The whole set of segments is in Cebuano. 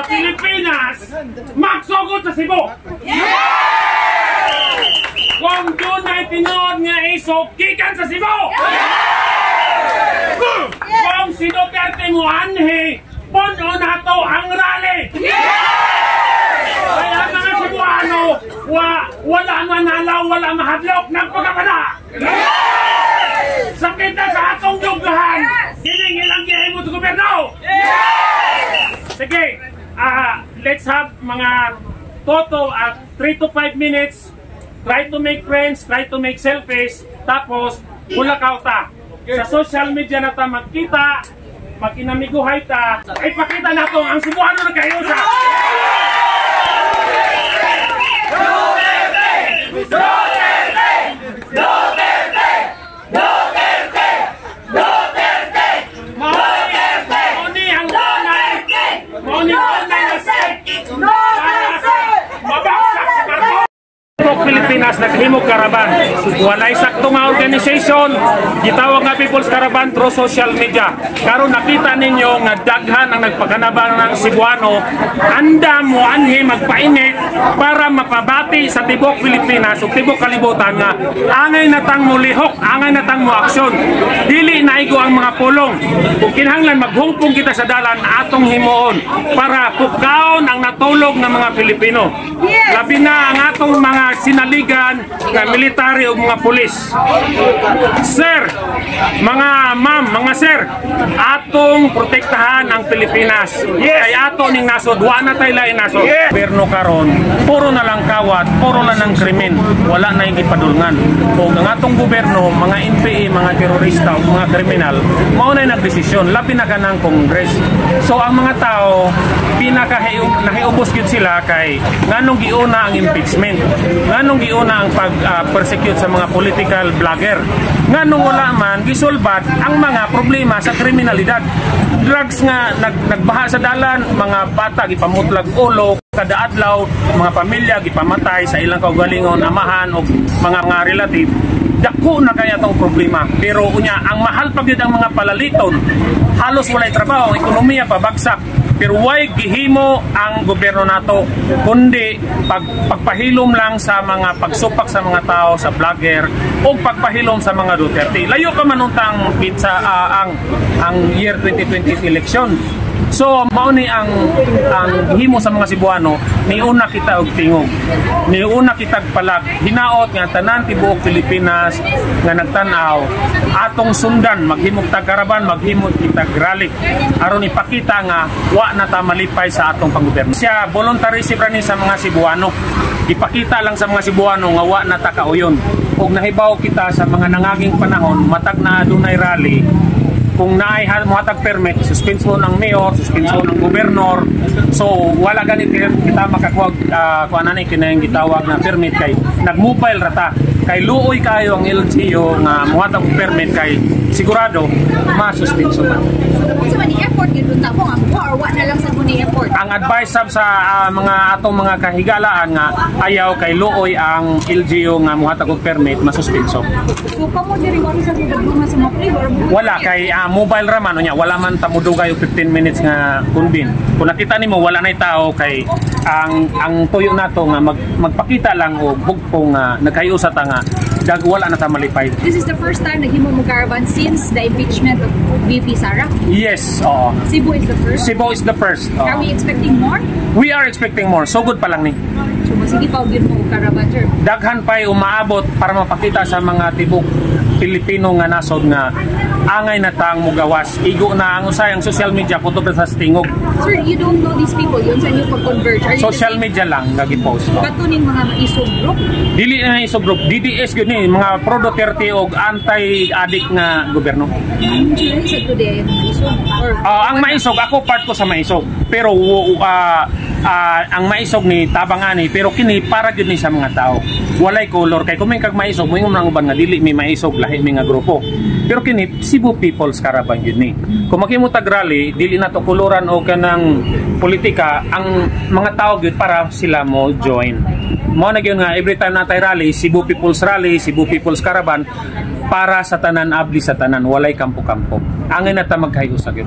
Pilipinas, magsugod sa Cebu. Kung dunay tinuod nga isog, gikan sa Cebu. Kung si Duterte mo anhi, puno nato ang rally. Kaya mga Cebuano, wala manalaw, wala mahadlok ng pagkapana. Sakit na sa atong dughan, kining ilang gihimo sa gobyerno. Sige, let's have mga total at 3 to 5 minutes. Try to make friends, try to make selfies, tapos hulakaw ta. Sa social media na ta magkita, maginamiguhay ta, ay pakita nato ang Cebuano na kayo sa Duterte! Duterte! Duterte! Duterte! Duterte! Mao ang unay, mao ni unay na step para sa mabagsak sa Marcos. Pilipinas naghimo caravan. Walay sakto nga organization, gitawag nga People's Caravan through social media. Karon nakita ninyo nga daghan ang nagpakanaban ng Cebuano, andam mo anhi magpainit para mapabati sa tibok Pilipinas ug tibok kalibutan nga angay natang mo lihok, angay natang mo aksyon. Dili naigo ang mga pulong. Kung kinahanglan maghungpong kita sa dalan, atong himuon para pukaon ang natulog ng mga Pilipino. Labi na ang atong mga sinaligan nga military o mga pulis. Sir, mga ma'am, mga sir, atong protektahan ang Pilipinas. Kay ato ning nasod, wa na tay lain nasod. Gobyerno karon, puro na lang kawat, puro na lang krimen, wala na yung ipadulngan. Kung ang atong gobyerno, mga NPA, mga terorista o mga kriminal, mao na yung nagdesisyon, labi na kanang Congress. So ang mga tao, pinaka nahiubos gyud sila kay nganong giuna ang impeachment, nganong giuna ang pag-persecute sa mga political vlogger, nganong wala man gisulbat ang mga problema sa kriminalidad, drugs nga nagbaha sa dalan, mga bata gipamutlag ulo kada adlaw, mga pamilya gipamatay sa ilang kaugalingon, amahan o mga relative. Dako na kaya tong problema. Pero unya, ang mahal pa gyud ang mga palaliton, halos walay trabaho, ang ekonomiya pabagsak, pero way gihimo ang gobyerno nato kundi pagpahilom lang sa mga pagsupak sa mga tao, sa vlogger o pagpahilom sa mga Duterte. Layo pa man untang sa ang year 2020 election. So mao ni ang himo sa mga Cebuano, niuna kita og tingog. Niuna kitag palag. Hinaot nga tanan tibuok Pilipinas nga nagtan-aw atong sundan, maghimog tag caravan, maghimog kitag rally aron ipakita nga wa na ta malipay sa atong panggobyerno. Siya voluntary si ni sa mga Cebuano. Ipakita lang sa mga Cebuano nga wa na ta kauyon. Ug nahibaw kita sa mga nangaging panahon, matag na adunay rally, kung naay mohatag permit, suspension ng mayor, suspension ng gobernador. So wala ganit kita makakuha kuha na ni kinahing gitawag na permit kay nagmobile rata. Kay luoy kayo ang LGU nga mohatag og permit kay sigurado masuspension na. Unsa man ni effort gyud unta mo nga mo or wa na lang sa mo ni effort? Ang advice sab sa mga atong mga kahigalaan nga ayaw kay luoy ang LGU nga mohatag og permit, masuspenso. So kamo diri, wa sa mo sa mga flavor? Wala kay mobile ra man unya, wala man ta modugay og 15 minutes nga convene. Kung nakita nimo wala nay tao kay ang tuyo nato nga magpakita lang og bugpong nga nagkayusa ta nga dag wala na ta malipay. This is the first time naghimo mo caravan since the impeachment of VP Sara. Yes, oo. Cebu is the first. Cebu is the first. Oo. Are we expecting more? We are expecting more. So good pa lang ni. So sige pa gyud mo og caravan, sir. Daghan pa'y umaabot para mapakita sa mga tibok Pilipino nga nasod nga angay na tang mugawas. Igo na ang usay ang social media, kutob na sa tingog. Sir, you don't know these people. Yun sa inyo pag-converge. Are you Social the same? Media lang nga gi-post. Katuning mga maisog group? Dili na isog group, DDS gyud ni mga pro Duterte og anti-addict nga gobyerno. Sila sa today ang maisog or Ang maisog, ako part ko sa maisog. Pero ang maisog ni tabang ani, pero kini para gyud ni sa mga tao. Walay color kay kung may kag maisog, moingon lang uban nga dili mi maisog, lahi mi nga grupo. Pero kini Cebu People's Caravan gyud ni. Kung maghimo tag rally, dili na to koloran o kanang politika, ang mga tao gyud para sila mo join. Mo na gyud nga every time natay rally, Cebu People's Rally, Cebu People's Caravan, para sa tanan, abli sa tanan, walay kampo-kampo. Angay na ta magkahiusa gyud.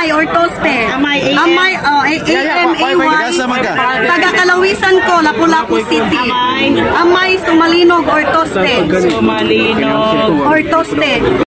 Amay or Toste. Amay, A-M. Amay, oh, A-M-A-Y. Taga-asa man ka? Taga Kalawisan ko, Lapu-Lapu City. Amay. Amay Sumalinog or Toste. Sumalino. Or Toste.